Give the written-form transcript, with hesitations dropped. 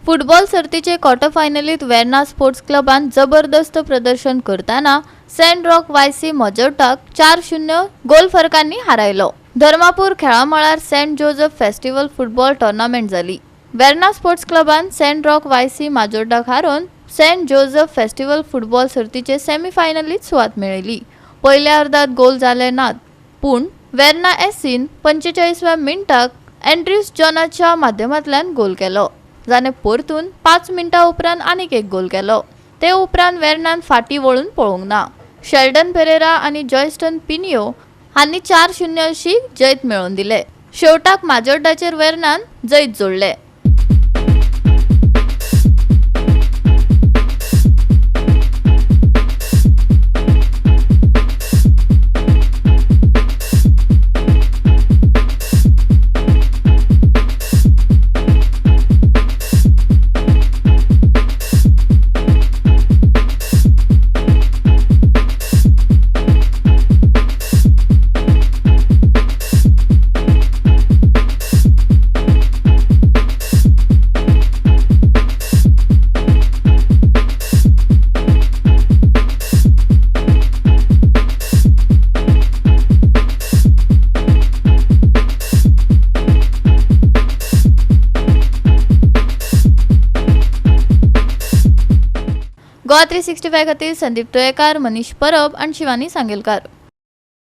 Football सर्तीचे quarter फायनलीत Verna sports क्लबान जबरदस्त प्रदर्शन करतना सेंट रॉक वायसी मजोटाक 4-0 गोल फरकांनी हारायलो. धर्मापूर खेळामळार Saint Joseph festival football tournament जाली. वेर्ना स्पोर्ट्स क्लबान सेंट रॉक वायसी माजोड्डाक हारोवन सेंट जोजफ फेस्टिवल फुटबॉल सर्तीचे सेमीफायनलीत सुवात मेळयली. पयल्या अर्दात गोल जाले नात, पूण वेर्ना एसीन 45व्या मिनटाक एन्ड्र्यूस जॉनाच्या माध्यमांतल्यान गोल केलो, जाणे परतून 5 मिनटां उपरांत आनीक एक गोल केलो. ते उपरांत वेर्नान फाटीं वळून पळोवंक ना. शेल्डन पेरेरा आनी जॉयस्टन पिनियो हांणी 4-0 अशी जैत मेळोवन दिले. शेवटाक माजोड्डाचेर वेर्नान जैत जोडले. गोवा 365 खातीर संदीप तुयेकार, मनीष परब आनी शिवानी सांगेलकार.